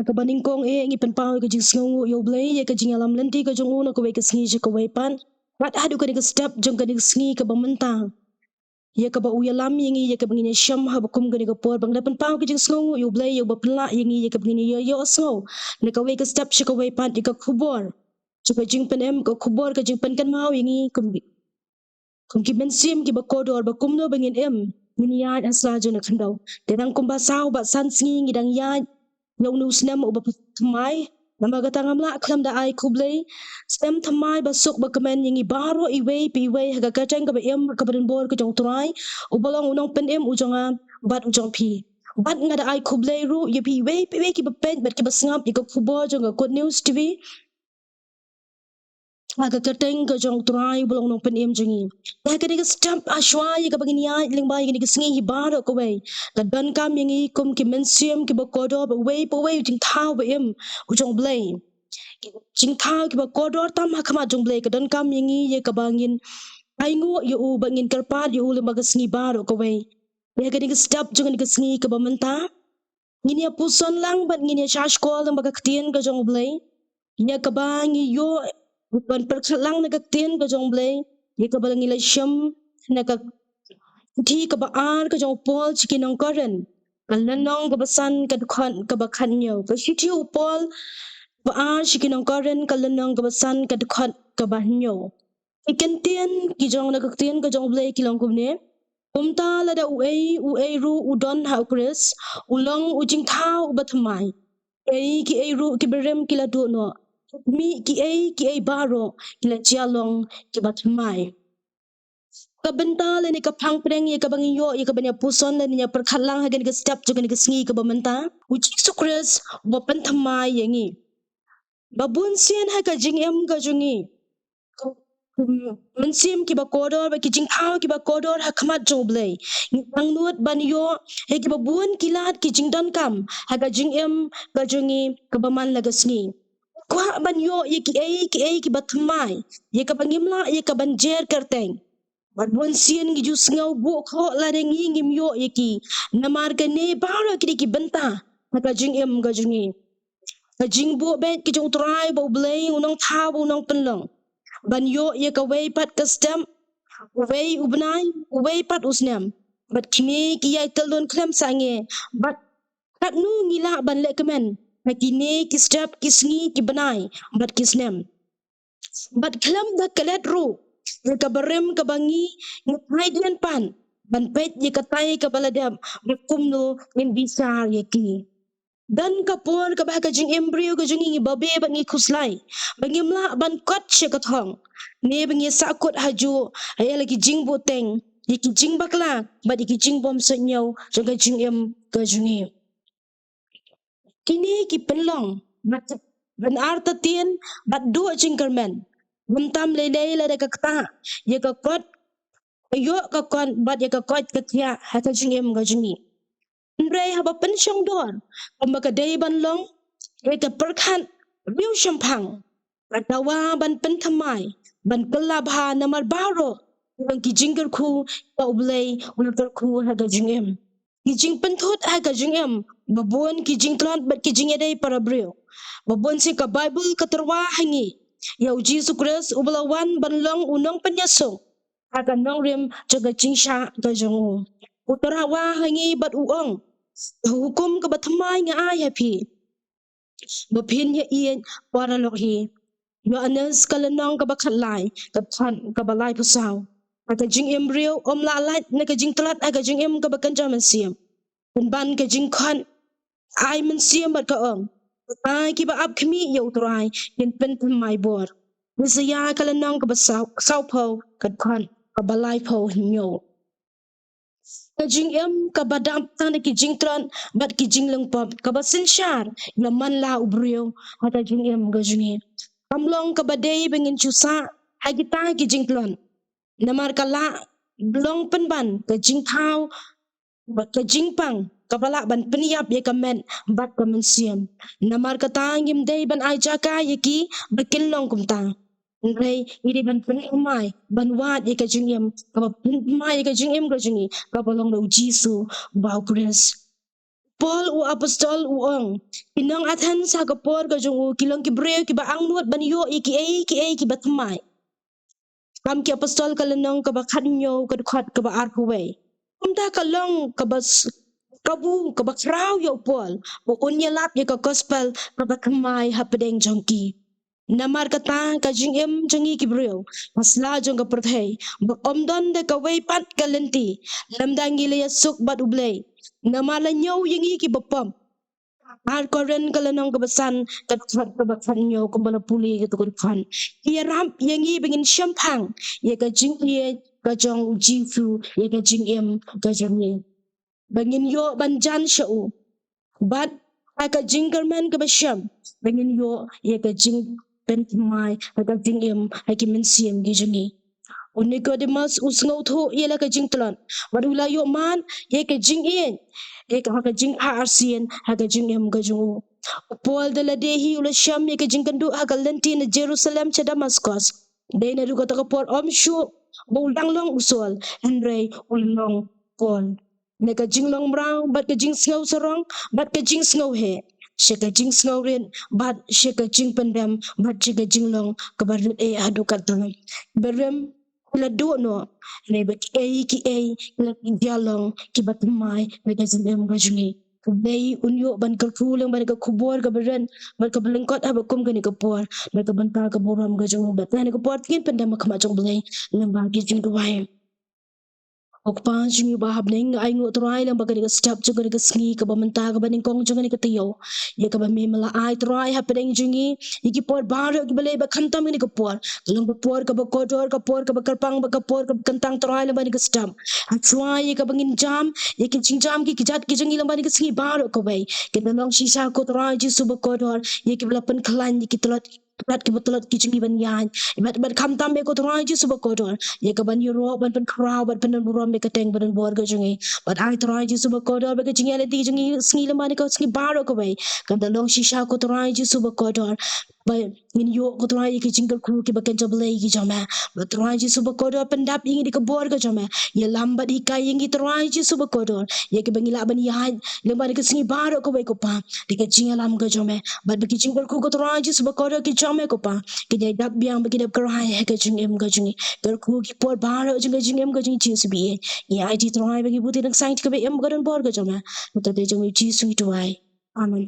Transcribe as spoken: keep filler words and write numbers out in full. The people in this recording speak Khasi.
Kaba nyngkong eh, ngi pynpaw ïa ka jingsngewnguh ïa U Blei ïa ka jingïalam lynti ka jong u na kawei ka sngi sha kawei pat. Bad haduh kane ka step jong kane ka sngi kaba mynta, ïa kaba u ïalam ïa ngi, ïa kaba ngin ïashem ha ba kum kane ka por, ba ngi da pynpaw ka jingsngewnguh ïa U Blei ïa uba pynlah ïa ngi ïa kaba ngin ïa ïohsngew na kawei ka step sha kawei pat ïa ka khubor jong ka jingpynim, ka khubor ka jingpynkynmaw ïa ngi kum ki, kum ki mynsiem kiba kordor, ba kumno ba ngin im, ngin ïaid ha sla jong ka khyndew. Te dang kumba saw bad san sngi ngi dang ïaid ïa une u snem uba thymmai. Namar kata ngam lah khlem da ai khublei snem thymmai ba suk ba kmen ïa ngi baroh iwei pa iwei ha ka kyrteng kaba im, ha ka ba donbor ka jong U Trai, uba long u nongpynim u jong nga bad u jong phi. Bad nga da ai khublei ruh ïa phi iwei pa iwei kiba peit bad kiba sngap ïa ka khubor jong ka Good News T V ha ka kyrteng ka jong U Trai uba long u nongpynim jong ngi. Ïa kane ka step, ha shuwa ïa kaba ngin ïaid lyngba ïa kane ka sngi hi baroh kawei, ka donkam ïa ngi kum ki mynsiem kiba kordor ba uwei pa uwei u jingthaw ba im u jong U Blei. Jingthaw kiba kordor tam ha khmat jong U Blei, ka donkam ïa ngi ïa kaba ngin ainguh ïa u bad ngin kyrpad ïa u lyngba ka sngi baroh kawei. Ïa kane ka step jong kane ka sngi kaba mynta, ngin ïa puson lang bad ngin ïa shahshkor lang bad ka ktien ka jong U Blei, ïa kaba ngi ïoh ban pyrkhat lang na ka ktien ka jong U Blei, ïa kaba ngi la shem na ka shithi kaba ar ka jong u Paul sha ki nong Korinth, ka lynnong kaba san, ka dkhot kaba khathynñiew. Ka shithi u Paul ba ar sha ki nong Korinth, ka lynnong kaba san, ka dkhot kaba hynñiew. Ki kyntien ki jong na ka ktien ka jong U Blei ki long kumne: Kumta lada uei uei ruh u don ha U Khrist, u long u jingthaw uba thymmai. Kiei kiei ruh kiba rim ki la duh noh, mih kiei kiei baroh ki la jia long kiba thymmai. Ka bynta lane ka phang pdeng ïa kaba ngin ïoh ïa kaban ïa puson lane ïa pyrkhat lang ha kane ka step jong kane ka sngi kaba mynta, U Jisu Khrist uba pynthymmai ïa ngi. Ba bun sien ha ka jingim ka jong ngi, mynsiem kiba kordor bad ki jingthaw kiba kordor ha khmat jong U Blei, ngi angnud ban ïoh ïa kiba bun ki lad ki jingdonkam ha ka jingim ka jong ngi kaba man la ka sngi. Kwah ban ïoh ïa kiei kiei kiba thymmai, ïa kaba ngim lah ïa kaban jer kyrteng. Bad bun sien ngi ju sngew buh khoh lada ngi ngim ïoh ïa ki. Namar kane baroh ki dei ki bynta ha ka jingim ka jong ngi. Ka jingbuh beit ka jong U Trai ba U Blei u nongthaw, u nongpynlong, ban ïoh ïa kawei pat ka step, uwei u bnai, uwei pat u snem. Bad kine ki ïai tyllun khlem sangeh. Bad katno ngi lah ban leh kmen ha kine ki step, ki sngi, ki bnai bad ki snem. Bad khlem da klet ruh ïa kaba rim kaba ngi, ngi ai dien pat ban peit ïa katai kaba la dep, bad kumno ngin bishar ïa ki. Don ka por kaba ha ka jingim briew ka jong ngi ngi babe bad ngi khuslai ba ngim lah ban kot sha ka thong, ne ba ngi sahkut hajuh ha ïa la ki jingbuhteng, ïa ki jingbakla bad ïa ki jingbymsuidñiew jong ka jingim ka jong ngi. Kine ki pynlong bad ban artatien bad duh jingkyrmen. Khamtam lei lei lada ka ktah ïa ka kot, ka ïoh ka kot bad ïa ka koit ka khiah ha ka jingim ka jong ngi. Hynrei haba pynshongdor, kumba ka dei ban long ïa ka pyrkhat riewshemphang, ka dawa ban pynthymmai, ban kylla bha, namar baroh ki long ki jingkyrkhu ba U Blei u la kyrkhu ha ka jingim. Ki jingpynthut ha ka jingim, ba bun ki jingtlot bad ki jingïadei para briew. Ba bun sien ka Baibl ka tyrwa ha ngi ïa U Jisu Khrist uba la wan ban long u nongpynïasuk ha ka nongrim jong ka jingshah ka jong u. U tyrwa ha ngi bad u ong: Ka hukum kaba thymmai nga ai ha phi, ba phin ïa ïeit paralok hi. Ïoannis ka lynnong kaba khatlai, ka dkhot kaba laiphew saw. Ha ka jingim briew ym lah lait na ka jingtlot ha ka jingim kaba kynja mynsiem. Pynban ka jingkhot ai mynsiem bad ka ong: Kita kiba ap khmih ïa U Trai kin pynthymmai bor. Isaïah ka lynnong kaba saw, sawphew, ka dkhot kaba laiphew hynñiew. Ka jingim kaba dap tang da ki jingtlot bad ki jinglyngpop, kaba synshar ïa man la u briew ha ka jingim ka jong ngi. Kam long kaba dei ba ngin shu sah ha kita ki jingtlot, namar ka la long pynban ka jingthaw bad ka jingpang kaba lah ban pynïap ïa ka met bad ka mynsiem. Namar kata ngim dei ban ai jaka ïa ki ba kin long kumta. Hynrei ngi dei ban pynthymmai, ban wad ïa ka jingim kaba pynthymmai ïa ka jingim ka jong ngi, kaba long da U Jisu uba U Khrist. Paul u apostol u ong, ki nong Athens ha ka por ka jong u ki long ki briew kiba angnud ban ïoh ïa kiei kiei kiba thymmai. Kam ki Apostol ka lynnong kaba khathynñiew ka dkhot kaba arphew wei. Kumta ka long kaba s-, kabu kaba khraw ïa u Paul ba un ïalap ïa ka gospel kaba thymmai hapdeng jong ki. Namar kata ka jingim jong ngi ki briew ha sla jong ka pyrthei ba ym don da kawei pat ka lynti lymda ngi la ïasuk bad U Blei. Namar la ñiew ïa ngi kiba pop. Ar Korinth ka lynnong kaba san ka dkhot kaba khathynñiew kumba la pule ïa kato ka dkhot. Ïarap ïa ngi ba ngin shemphang ïa ka jingïeit ka jong U Jisu ïa ka jingim ka jong ngi. Ba ngin ïoh ban jan sha u. Bad ha ka jingkyrmen kaba shem ba ngin ïoh ïa ka jingpynthymmai ha ka jingim ha ki mynsiem ki jong ngi. U Nicodemus u sngewthuh ïa la ka jingtlot bad u la ïoh mad ïa ka jingïeit ïa ka, ha ka jingïeit arsien ha ka jingim ka jong u. U Paul da lade hi u la shem ïa ka jingkynduh ha ka lynti na Jerusalem sha Damascus. Dei naduh kata ka por ym shuh ba u dang long u Saul, hynrei u long Paul. Na ka jinglong mraw bad ka jingsngew sarong bad ka jingsngew heh, sha ka jingsngew rit bad sha ka jingpyndem bad sha ka jinglong kaba rit eh haduh katta. Barim ki la duh noh, hynrei ba kiei kiei ki la ïalong kiba thymmai na ka jingim ka jong ngi. U Blei un ïoh ban kyrkhu lyngba na ka khubor kaba rit bad kaba lyngkot haba kum kane ka por na ka bynta ka burom ka jong u. Bad kane ka por ngin pyndem ha khmat jong U Blei lyngba ki jingduwai. Ko Kpa jong ngi ba ha bneng, nga ainguh Trai lyngba kane ka step jong kane ka sngi kaba mynta kaba nyngkong jong kane ka taïew, ïa kaba me me la ai Trai hapdeng jong ngi ïa ki por baroh kiba leh ba khamtam kane ka por ka long ka por kaba kordor, ka por kaba kyrpang bad ka por kaba kyntang Trai lyngba kane ka step. Hashwa ïa kaba ngin jam ïa ki jingjam ki kjat ki jong ngi lyngba kane ka sngi baroh kawei, kin da long shisha ko Trai Jisu ba kordor ïa kiba la pynkhlaiñ ïa ki tlot tlot kiba tlot ki jong ngi ban ïaid. Bad, bad khamtam eh ko Trai Jisu ba kordor ïa ka ban ïaroh, ban pynkhraw, ban pyndonburom ïa ka kyrteng ba donbor ka jong ngi. Bad ai Trai Jisu ba kordor ba ka jingïaid lynti jong ngi sngi lyngba kane ka sngi baroh kawei kan da long shisha ko Trai Jisu ba kordor ba ngin ïoh ko Trai ïa ki jingkyrkhu kiba kynja Blei ki jong me. Bad Trai Jisu ba kordor pyndap ïa ngi da ka bor ka jong me. Ïalam bad hikai ïa ngi Trai Jisu ba kordor ïa kiba ngi lah ban ïaid lyngba kane ka sngi baroh kawei ko Pa. Da ka jingïalam ka jong me bad ba ki jingkyrkhu ko Trai Jisu ba kordor ki jong me ko Pa, kin ïai dap biang bad kin ïai dap kyrhai ha ka jingim ka jong ngi. Kyrkhu ki por baroh jong ka jingim ka jong ngi Jisu ba ïeit. Ngi aiti Trai ba ngi buti dang saiñ kaba im ka donbor ka jong me. Mynta te jong ngi Jisu ngi duwai. Amen.